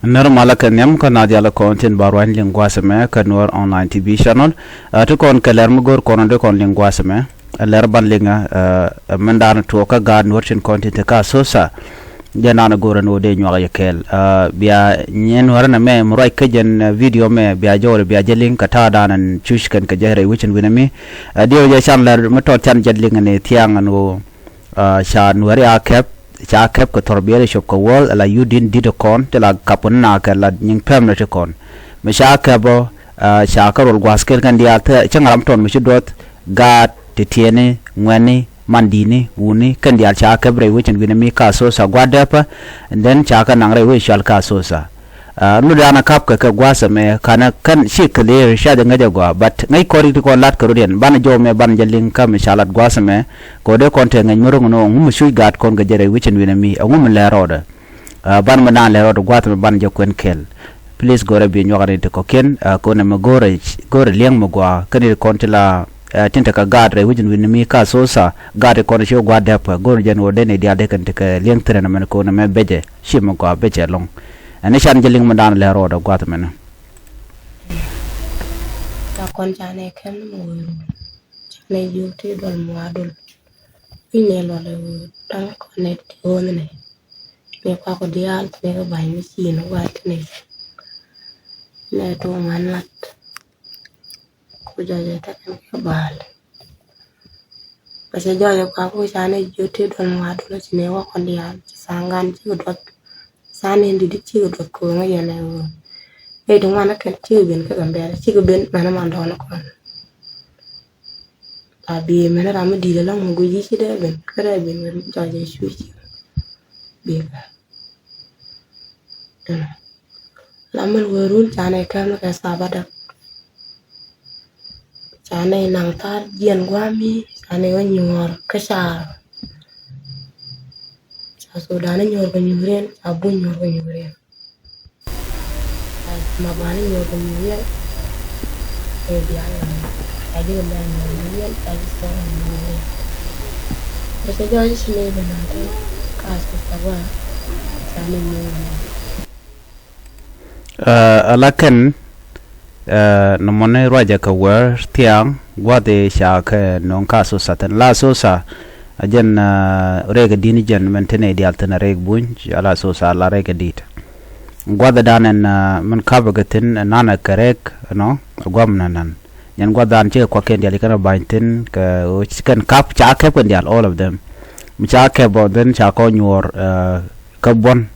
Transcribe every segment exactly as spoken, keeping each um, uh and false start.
Nɛr malä kɛ nhiam kä naath diaal kɔn tin ba ruany liŋ gua̱a̱th ɛmɛ kä Nuer Online T V channel. Ɛ, ti kɔn kɛ lɛr mi go̱o̱r kɔn di kɔn liŋ gua̱a̱th ɛmɛ. Ɛ, lɛr ban liŋ, ɛ, ɛ, mindan tuɔɔk kä gaat Nuer tin kɔn tin te kä Asosa. Jɛ naan go̱o̱r ɛn ɣöö dee nyuak yɛ kɛɛl. Ɛ, bia nyɛ Nuer ɛn ɛmɛ mi ruac kä jɛn, ɛ, video mɛ bia jɔwdɛ bia jɛ liŋ kä ta̱a̱ dan ɛn cuc kɛn kɛ jɛ rɛy wecin wi̱nɛ mi. Ɛ, diɛw jɛ can lɛr mi tɔt can jɛ liŋ ɛn thiaŋ ɛn ɣöö Ɛ, ca Nuɛri a kɛp, ca kɛp kɛ thɔrbiɛl cop kɛ wäl ala yudin di̱t kɔn ti la kap kɛ na kɛ la nyiŋ pɛm ni ti kɔn. Mi ca kɛp ɔ, ɛ, ca kɛ rol gua̱a̱th kɛl kɛn diaal, cä ŋaram tɔn mi ci duɔth, gaat, ti tiɛni, ŋuɛni, man di̱ni, wuni kɛn diaal ca kɛp rɛy wecin wi̱nɛ mi ka Asosa gua̱a̱th dɛpä. And then ca kɛ naŋ rɛy wec cual ka Asosa. Ɛ, nu dan a kap kɛ kɛ gua̱a̱th ɛmɛ kanɛ kɛn ci clear, ca jɛ ŋäc a gɔaa, but ŋäc kɔn rik ti kɔn lat kɛ rot yɛn banɛ jɔw mɛ banɛ jɛ liŋ kä mi ca lat gua̱a̱th ɛmɛ. Kɛ wä dee kɔn tɛ ŋäc mi ro̱ŋ ni ɣöö ŋu mi cuc gaat kɔn kɛ jɛ rɛy wecin wi̱nɛ mi, ɛ ŋu mi lɛr rɔɔdɛ. Ɛ, banɛ mi dan lɛr rɔɔdɛ gua̱a̱th ɛmɛ banɛ jɛ kuɛn kɛl. Please go̱rɛ bi nyuak ni ti kɔ̱kiɛn, ɛ, kɛ wä nɛ mi go̱rɛ, go̱rɛ liɛŋ mi gɔaa kɛn ri kɔn ti la, ɛ, tin te kɛ gaat rɛy wecin wi̱nɛ mi ka Asosa, gaat ri kɔn ci wä gua̱a̱th dɛpä, go̱rɛ jɛn wä dee ni diaal dee kɛn ti kɛ liɛŋ thi̱n ɛn ɛmɛn kɛ wä nɛ mɛ becɛ. Ci mi gɔaa becɛ lɔŋ. Ɛn ni can jɛ liŋ mi dan lɛr rɔɔdɛ gua̱th mɛnɛ. Ca kɔn ca nɛ kɛn mɛ wee ru. Ca nɛ jiök ti duɔl muaadul. Wi̱ny nɛ luɔl ɛ wee da̱ŋ kɔn nɛ ti ɣöönh nɛ. Nɛ kuak kɔ diaal ti nɛ kɛ ba̱ny mi ciin wal ti nɛ. Nɛ tuɔɔk man lat. Ku jɔjɛ tekɛ kɛ bal. Bɛ cɛ jɔjɛ kua ku ca nɛ jiöt ti duɔl muaadul ci nɛ wä kɔn diaal ci saŋ gan cikɛ duɔth. Saŋ nɛ didi cikɛ duɔth ko̱o̱ŋ yɛn ɛ ɣöö. Ɛ ti ŋuan kɛn cikɛ ben kä Gambɛl cikɛ ben mɛn man dɔɔn kɔn. A bi mɛn ram mi di̱i̱t ɛlɔ̱ŋ mi guic ci dee ben kä dee ben ben jɔjɛ cuc ci. Bi kɛ. Ɛnɔ. La min wee run ca nɛ kɛm kɛ thabadak. Ca nɛ naŋ thar jiɛn guami ca nɛ wä nyuɔr kä ca. Ca Sudan nyuɔr kɛ nyuuriɛn ca buny nyuɔr kɛ nyuuriɛn. Ca Maban nyuɔr kɛ nyuuriɛn. Ɛ diaal la ca ji̱ kɛ mɛ nyuɔr kɛ nyuuriɛn ca ji̱ sɔr kɛ nyuuriɛn. Ɛ cɛ jɔɔc ci nɛ bɛ naŋ thar ka ca gua ca nɛ nyuɔr kɛ nyuuriɛn. Ɛ, ala kɛn, ɛ, nɔmɔni ruacɛ kɛ wär thiaŋ gua̱th i̱ ca kɛ no̱o̱ŋ ka Asosa thi̱n. La Asosa a jɛn, ɛ, rɛk ɛ di̱n jɛn mɛn tin i̱ diaal thi̱n a rɛk buny, ala Asosa la rɛk ɛ di̱t. Gua̱th ɛ dan ɛn, ɛ, mɛn kapɛ kɛ thi̱n ɛ nanɛ kɛ rɛk ɛnɔ ɛ gua̱m nɛn nɛn. Nyɛn gua̱th dan cikɛ kuak kɛn diaal ci kɛn ɛ ba̱ny thi̱n kɛ ɣöö ci kɛn kap ca kɛp kɛn diaal all of them. Mi ca kɛp ɔ then ca kɔ nyuɔɔr, ɛ, kä buɔ̱n,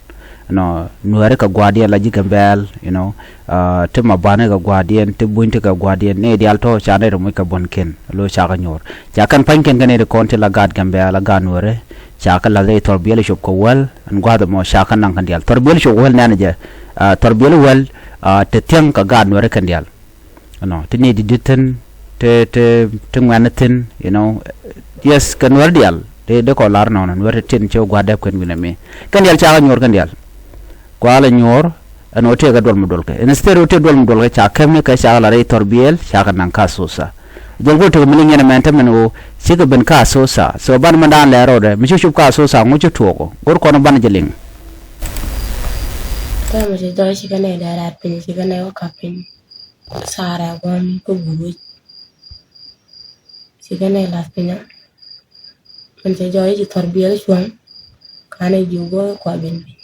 you know, Nuɛri kɛ gua̱a̱rdiɛn la ji̱ Gambɛl, you know, ɛ, ti Mabani kɛ gua̱a̱rdiɛn, ti Buny ti kɛ gua̱a̱rdiɛn, ni diaal tɔ̱ ca nɛy ti muc kɛ buɔ̱nkiɛn, lo̱ ca kɛ nyuɔ̱ɔ̱r. Ca kɛn pa̱nykiɛn kɛ nɛy ti kɔn ti la gaat Gambɛl, la gaat Nuɛri, ca kɛ la̱th rɛy thɔrbiɛl cop kɛ wäl, ɛn gua̱a̱th ɛmɔ ca kɛ naŋ kɛn diaal. Thɔrbiɛl cop kɛ wäl nɛn jɛ, ɛ, thɔrbiɛl wäl, ɛ, ti thiäŋ kɛ gaat Nuɛri kɛn diaal. Ɛnɔ, ti ni di di thi̱n, ti, ti, ti ŋuɛ̈ni thi̱n, you know. Yes, kɛ Nuɛr diaal, ti, ti kɔ lar nɔnɔ, Nuɛr ti tin ci wä gua̱a̱r dɛp kɛn wi̱nɛ mi. Kɛn diaal cakɛ nyuɔr kɛn diaal. Kualɛ nyuɔr, ɛn wä tëëkɛ duɔl mi duɔlkɛ. Instead wä tëë duɔl mi duɔlkɛ, ca kɛm ni kɛ cakɛ lar i̱ thɔrbiɛl, cakɛ naŋ ka Asosa. Jɛn ku tek mi ni ŋiɛn ɛmɛn te mɛn wä, cikɛ ben ka Asosa. So ban mɛn daan lɛɛr rɔɔdɛ, mi ci cup ka Asosa, ŋu ci tuɔɔk ɔ. Go̱r kɔn ban jɛ liŋ. Täämɛ ci jɔɔc cikɛ nɛy dee raat piny, cikɛ nɛy wä kap piny. Thaarɛ gua̱a̱m kä guur wec. Cikɛ nɛy lath piny ɔ. Min cɛ jɔɔc ci thɔrbiɛl cuɔ̱ŋ. Kanɛ ji̱ guɔ kua ben piny.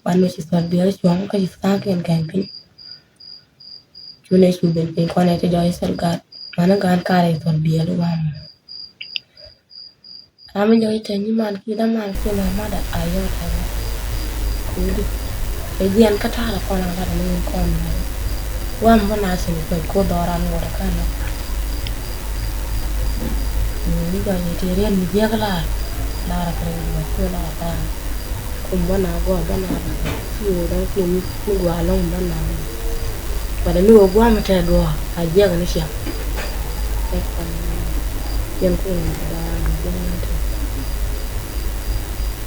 Wan mi ci thɔrbiɛl cuɔ̱ŋ kä ci tha̱a̱ŋkiɛn kɛn piny. Cunɛ cu ben piny kuanɛ cɛ jɔɔc thil gaat. Manɛ gaat karɛ ci thɔrbiɛl gua̱a̱m. Ram mi jɔk i̱ tɛny i̱ man ki̱n däman ki̱n a madɛ a yɔt a yɔt. Kudi kɛ jiɛn kä ta̱a̱ lɛ kɔn a lat a ni wun kɔn ni. Wam bä na thi̱n kuec ko̱ dhɔran ŋuɔt a kä lak. Ni jɔk i̱ ti riɛn mi jiäk lar. Lar a kɛ rɛy luɔt kuɛ lar a kä. Kum bä na guɔ bä na lar. Ci wun dɔ̱ŋ ki̱n mi guɔ a lɔ̱ŋ bä na lar. But mi wä gua̱a̱m tɛ duɔ̱ɔ̱r a jiɛk ni ciaŋ. Yɛn kuŋ da̱a̱n duŋ te.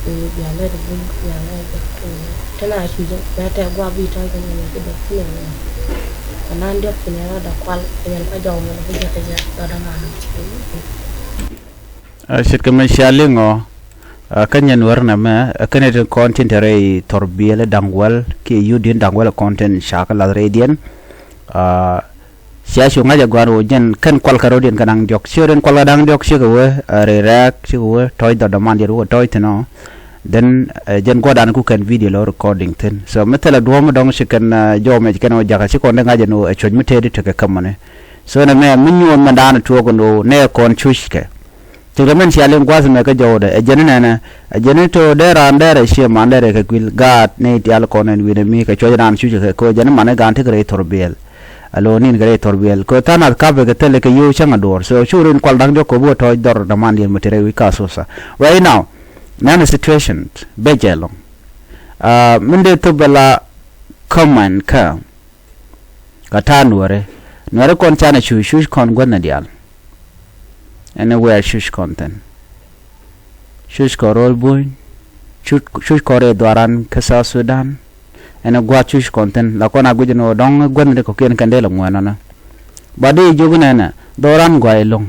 Ni bia lɛ di buŋ bia lɛ di buŋ. Te na cuc mɛ tɛ gua̱a̱m bi tɔ̱ kɛ nyɛ ni ki dɔ̱k ti nyɛ ni. Kɛ nan diɔ̱k ti nyɛ rɔ dɔ̱k kual kɛ nyɛ ni ka jɔw mɛ ni ki jɛ kɛ jɛ dɔ̱k däman. Ɛ, ce̱tkɛ mɛ cia liŋ ɔ, Kä nyɛn wär nɛmɛ ɛ kɛn tin kɔn tin te rɛy thɔr biɛl da̱ŋ wäl kiɛ yut di̱n da̱ŋ wäl kɔn tin ca kä lath rɛydiɛn. Cia cu ŋa̱c ɛ gua̱n ɣöö jɛn kɛn kualkɛ rɔ̱diɛn kɛ da̱ŋ diɔ̱k, ci rɔ̱diɛn kualkɛ da̱ŋ diɔ̱k cikɛ wee rɛy rɛɛk, cikɛ wee tɔ̱ɔ̱c dhɔr dämandiɛn wä tɔ̱ɔ̱c thi̱n ɔ. Then jɛn gua̱dan ku kɛn video lɔ recording thi̱n, so mi thilɛ duɔ̱ɔ̱m mi dɔ̱ŋ ci kɛn jɔw mɛc kɛn ɣöö jakä ci kɔn dee ŋa̱c ɛn ɣöö ɛ cuɔ̱c mi tëëdi tekɛ kämani. So nɛ mɛ mi nyuɔ̱ɔ̱n mɛn da̱a̱n tuɔɔk ɛn ɣöö nɛ kɔn cuckɛ. Tekɛ mɛn cia liŋ gua̱th mɛ kä jɔwdɛ ɛ jɛn nɛnɛ. Ɛ jɛn tɔ dee raan dee rɛ cie man dee rɛ kɛ guil gaat ni dial kɔn ɛn wi̱nɛ mi kɛ cuɔ̱c raan cuc kɛ kɛ jɛn man i̱ gaan tekɛ rɛy thɔr biɛl. Alo nin kɛ rɛy thɔr biɛl kɛ tha̱a̱n ath kapɛ kɛ thilɛ kɛ yio̱w cäŋ a duɔ̱ɔ̱r, so cu rin kual da̱ŋ diɔ̱k kɛ bi wä tɔ̱ɔ̱c dhɔr dämandiɛn mi te rɛy wi̱c ka thusa. Right now nɛn situation bɛ jɛ lɔŋ. Min dee thop bɛ la comment kä Kä ta̱a̱ nuɔ̱ɔ̱ri, nuɔ̱ɔ̱ri kɔn canɛ cuc, cuc kɔn guäthni diaal. Ɛn i̱ wɛɛr cuc kɔn thi̱n. Cuc kɔn ro̱l buny, cuc kɔn rɛy dhuaran kä South Sudan. Ɛn i̱ gua̱a̱th cuc kɔn thi̱n la kɔn a guic ɛn ɣöö dɔ̱ŋ guäthni ti kɔ̱kiɛn kɛn dee la ŋuɛ̈nɔnä. Ba dee jiök nɛnɛ dhɔran gua̱a̱c ɛlɔ̱ŋ.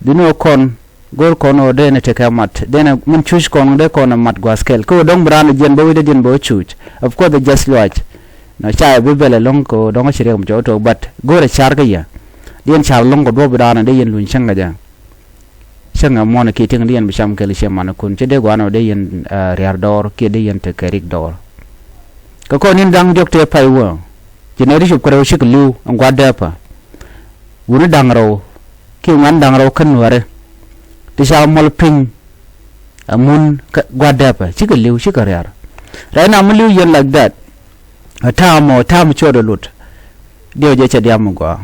Duni ɣä kɔn go̱r kɔn ɣöö dee ni tekɛ mat dee ni min cuc kɔn dee kɔn ɛ mat gua̱a̱th kɛl kä ɣöö dɔ̱ŋ bi raan ɛ jiɛn bä wi̱cdɛ jiɛn bä wä cuc. Of course ɛ just luaac. Nɔ ca ɛ bi bɛl ɛlɔ̱ŋ kɛ ɣöö dɔ̱ŋ ɛ ci riɛk mi cɔk tok, but go̱r ɛ car kä yɛ. Diɛn car ɛlɔ̱ŋ kɛ duɔ̱ɔ̱p bi raan ɛ dee yɛn luny cäŋ kɛ jɛ. Cäŋ ɛ muɔ̱n ɛ kiɛ tiŋ dee yɛn bi cam kɛl ciɛ man ɛ kun ci dee gua̱a̱n ɣöö dee yɛn ria̱r dɔɔr kiɛ dee yɛn tekɛ rik dɔɔr. Kɛ kɔn in da̱ŋ diɔ̱k tëë pay wä. Ci nɛ ri cop kɛ rɛw cikɛ li̱w ɛn gua̱a̱r dɛɛpä. Wuni da̱ŋ rɛw kiɛ ŋuan da̱ŋ rɛw kä nuäärä. Ti ca mɔl piny. Amun gua̱a̱r dɛɛpä cikɛ li̱w cikɛ ria̱r. Right now mi li̱w yɛn like that. Ɛ ta̱a̱m ɔ ta̱a̱m ciötdɛ lut. Diɛw jɛ cɛ diam mi gɔaa.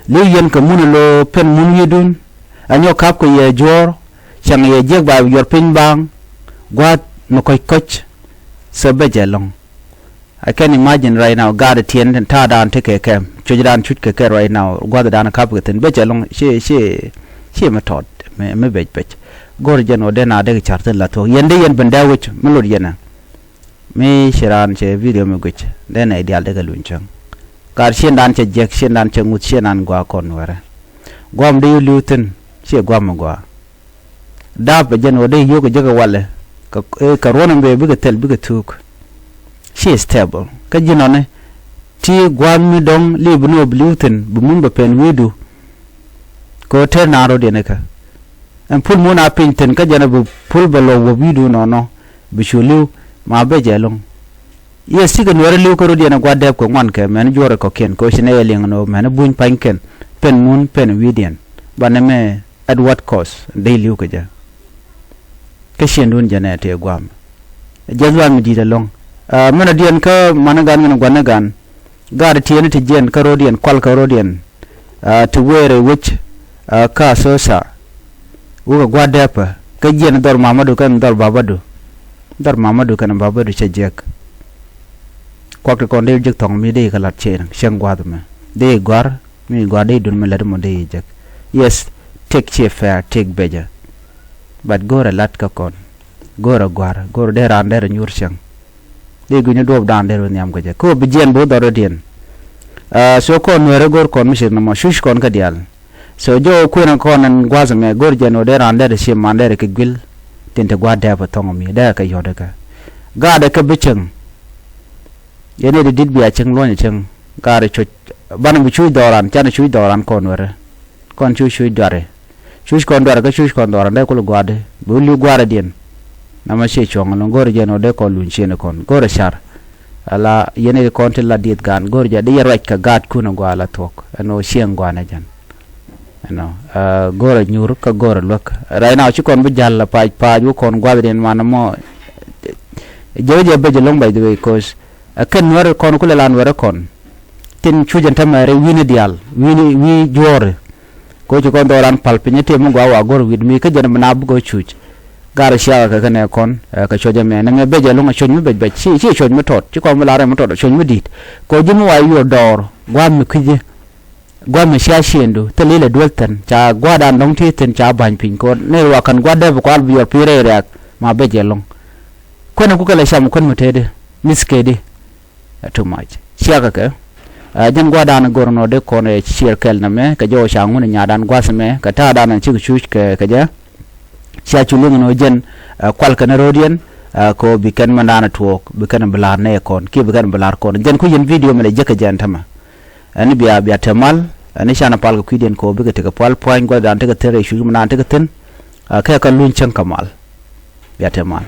Li̱w yɛn kɛ mun ɛ lo̱o̱ pen mun wi̱i̱dun. Ɛ nyɔk ka̱p kɛ yɛ juɔ̱ɔ̱r. Cäŋ yɛ jiäk ba yuɔr piny baaŋ. Gua̱a̱th mi kɔ̱c kɔ̱c. So bɛ jɛ lɔ̱ŋ. I can imagine right now gaat tiɛn ta̱a̱dan ti kɛ kɛm cucdan cuc kɛ kɛ right now gua̱thdan kap kɛ thi̱n bec ɛlɔ̱ŋ. Ci ci ci mi tɔt mi bec bec. Go̱r jɛn ɣöö den a dek car thi̱n la thuɔ̱k yɛn dee yɛn ben dee wi̱c mi lot yɛn ɛ. Mi ci raan cɛ video mi guic den ɛ diaal dek ɛ luny cäŋ. Gaat ciëndan cɛ jiɛk ciëndan cɛ ŋuth ciëndan gua̱a̱ kɔn wɛrɛ. Gua̱a̱m dee yi li̱w thi̱n ci gua̱a̱m mi gua̱a̱. Dap ɛ jɛn ɣöö dee yio̱k ɛ jek ɛ walɛ kɛ ruɔ̱n ɛn bee bikɛ thil bikɛ thuuk. Ci stable kä ji̱ nɔni ti gua̱a̱th mi dɔ̱ŋ li̱i̱ bi ni ɣöö bi li̱w thi̱n bi mun bɛ pɛn wi̱i̱du. Kɛ ɣöö tɛr naan rɔ̱diɛn ikä ɛn pul mun a piny thi̱n kä jɛn ɛ bi pul bɛ luɔ̱k wä wi̱i̱du nɔnɔ bi cu li̱w ma bɛ jɛ lo̱ŋ. Yes cikɛ nuɛɛri li̱w kä rɔ̱diɛn ɛ gua̱a̱th dɛɛp kɛ ŋuan kɛ mɛn juɔ̱ɔ̱r ɛ kɔ̱kiɛn kɛ ɣöö ci nɛ yɛ liŋ ɛn ɣöö mɛn buny pa̱nykiɛn pɛn mun pɛn wi̱i̱diɛn. Banɛ mɛ at what cost dee li̱w kɛ jɛ. Kä ciëndun jɛ nɛ tëë gua̱a̱m. Jiɛth lua̱a̱n mi di̱i̱t ɛlɔ̱ŋ. Mɛn ɔ diɛn kä mani gan ŋin gua̱n ni gan. Gaat tiɛɛni ti jiɛn kä ro̱diɛn kual kä ro̱diɛn. Ti weerɛ wec kä Asosa. Wukɛ gua̱a̱r dɛpä kä jiɛn dhɔr mamadu kɛn dhɔr babadu. Dhɔr mamadu kɛn babadu cɛ jiɛk. Kuak ti kɔn dee jiɛk thɔŋ mi dee kä la̱t cieŋ cieŋ gua̱a̱th mɛ dee gua̱a̱r. Mi gua̱a̱r dee dun mi lät mɔ dee jek. Yes, tëk ciɛ fair, tëk becä. But go̱rɛ la̱t kä kɔn. Go̱rɛ gua̱a̱r, go̱rɛ dee raan derɛ nyuur cäŋ. Dee gui̱ny duɔ̱ɔ̱p daan derɛ wä nhiam kɛ jɛ. Kä bi jiɛn bi wä dhɔr rɔ̱diɛn. So kɔn nuɛɛrɛ go̱r kɔn mi cir nɔmɔ cuc kɔn kä diaal. So jɔw kuënä kɔn ɛn gua̱a̱th ɛmɛ go̱r jɛn wä dee raan derɛ ciɛ man derɛ kɛ guil. Tin te gua̱a̱r dɛɛp ɛ thɔŋ mi derɛ kɛ yɔ̱t ɛ kɛ. Gaatdɛ kɛ bi cäŋ. Yɛn i̱ di di̱t bia cieŋ luɔ̱nyɛ cieŋ. Gaari cuc banɛ bi cuc dhɔran canɛ cuc dhɔran kɔn wɛrɛ. Kɔn cuc cuc duari. Cuc kɔn duari kä cuc kɔn dhɔran dee kul gua̱a̱di bi wä li̱w gua̱a̱rɛ diɛn. Namɛ ciɛ cuɔ̱ŋ ɛlɔ̱ŋ go̱o̱rɛ jɛn ɔ dee kɔn luny ciëni kɔn go̱o̱rɛ car. Ala yɛn i̱ kɔn ti la dieth gan go̱o̱rɛ jɛ di yɛ ruac kɛ gaatkun ɛ gua̱a̱ la thuɔ̱k ɛn ɔ cieŋ gua̱a̱n ɛ jɛn. Ɛnɔ go̱o̱rɛ nyuur kä go̱o̱rɛ luäk. Right now ci kɔn bi ja̱l la pac pac wä kɔn gua̱a̱th diɛn man mɔ. Jɛ wä jɛ bɛc ɛlɔ̱ŋ by the way cause ɛ kɛn nuɛr kɔn kulɛ la nuɛr kɔn. Tin cuc ɛn tämɛ rɛy wi̱ni diaal wi̱ni wi̱i̱ juɔ̱ɔ̱ri. Kɛ ɣöö ci kɔn dhɔran pal piny ɛ tëë mi gɔaa wa go̱r wi̱t mi kä jɛn mi na bikɛ cuc. Gar ciakä kɛ kɛnɛ kɔn kɛ cuɔ̱c ɛmɛ nɛmɛ bec ɛlɔ̱ŋ ɛ cuɔ̱c mi bec bec ci ci cuɔ̱c mi tɔt ci kɔn mi la rɛm mi tɔt ɛ cuɔ̱c mi di̱i̱t. Kɛ ɣöö ji̱ mi wa yuɔr dɔɔr gua̱a̱th mi kui̱ci. Gua̱a̱th mi cia ciëndu thil ilɛ duel thi̱n ca gua̱a̱thdan dɔ̱ŋ ti thi̱n ca ba̱ny piny kɛ ɣöö nɛy wa kän gua̱a̱th dee bi kual bi yuɔr pi̱i̱ rɛy rɛ̈ɛ̈k ma bec ɛlɔ̱ŋ. Kuɛn ɛ ku kɛ lɛ cam kuɛn mi tëëdi mi̱th kɛɛdi. Ɛ too much ciakä kɛ. Jɛn gua̱a̱thdan go̱r nɔ dee kɔn ɛ ciɛɛr kɛl nɛmɛ kɛ jɔw ca ŋun ɛ nyaatdan gua̱a̱th ɛmɛ kɛ ta̱a̱dan ɛ cikɛ cuc kɛ kɛ jɛ. Cia cu liŋ ni ɣöö jɛn, ɛ, kual kɛn ro̱o̱diɛn, ɛ, kɛ ɣöö bi kɛn mɛndan ɛ tuɔɔk, bi kɛn bi la̱r nɛy kɔn, kiɛ bi kɛn bi la̱r kɔn. Jɛn ku yɛn video mɛn ɛ jek kɛ jɛn tämɛ. Ɛn bia, bia te mal, ɛn canɛ pal kɛ kui̱diɛn kɛ ɣöö bikɛ tekɛ pal pua̱ny gua̱thdan tekɛ thi̱n rɛy cuc mɛndan tekɛ thi̱n, ɛ, kɛ kɛ luny cäŋ kɛ mal. Bia te mal.